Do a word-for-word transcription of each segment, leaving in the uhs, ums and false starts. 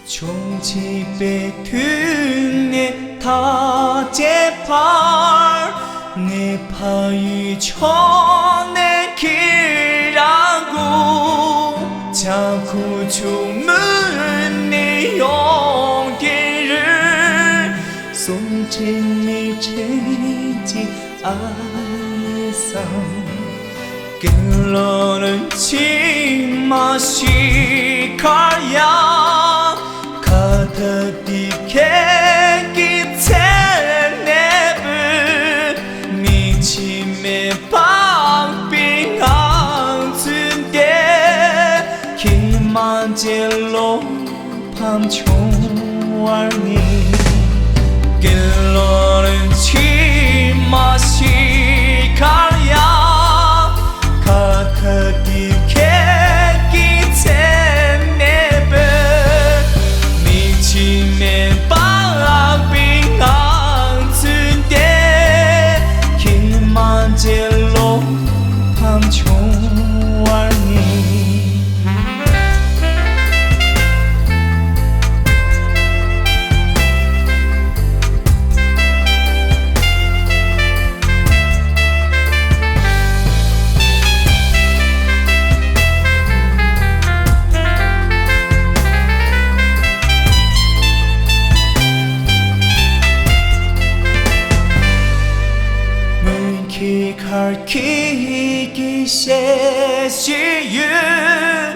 བྱུང་བྱིས་པའི་དུས་ནས་ཐག་བཅད་བར། ངའི་ཕ་ཡུལ་ཕྱོགས་ནས་ཁྱེད་རང་སྒུག་བྱ་ཁུ་ཆུ་མུན་ནས་ཡོང་གི་རེད། སུམ་ཁྲིད་མི་ཁྲིད་ཀྱི་ཨ་ཡེ་སང་། དགེ་སློང་ཕྱི་མ་ཤི་ཁར་ཡ། ཁ་ཐག་དེ་ཁྱེད་ཀྱི་མཚན་ནས་བུད། མི་ཕྱི་མས་སྤངས་པའི་ངང་ཚུལ་དེ། ཁྱེད་མ་མཇལ་བློ་ཕམ་བྱུང་བར་ངེས། དགེ་སློང་ཕྱི་མ་ཤི་ཁར་ཡ། ཁ་ཐག་དེ་ཁྱེད་ཀྱི་མཚན་ནས་བུད། མི་ཕྱི་མས་སྤངས་པའི་ངང་ཚུལ་དེ། ཁྱེད་མ་མཇལ་བློ་ཕམ་བྱུང་བར་ངེས། སྔོན་ཁྱེད་ཁར་ཁྱེད་ཀྱི་ཞལ་ཞིག་ཡོད།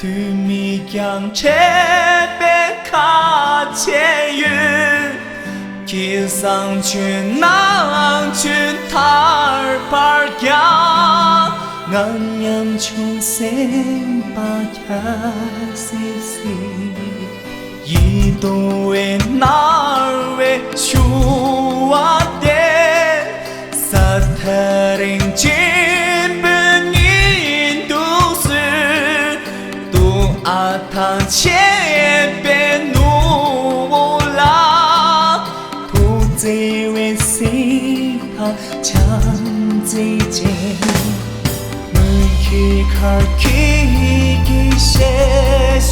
དུས་མིན་ཀྱང་འཕྲད་པའི་ཁ་ཆེ་ཡོད། ཁྱེད་བཟང་སྤྱོད་ནང་སྤྱོད་ཐར་པར་ཀྱང་། ང་ཉམ་ཆུང་སེམས་པ་འཁྱག་སིབ་སིབ། ཡིད་དུ་འོང་བའི་ནར་བའི་ཞུ་བ་དེ། ས་ཐག་རིང་ཆེན་པོའི་ཉི་གདུགས་སུ། སྡུག་ཨ་ཐང་ཆད་པའི་ནུ་བོ་ལ། ཐུགས་བརྩེ་བའི་སེམས་ཐག་ཆ་མཛད་ཅིང་། སྔོན་ཁྱེད་ཁར་ཁྱེད་ཀྱི་ཞལ་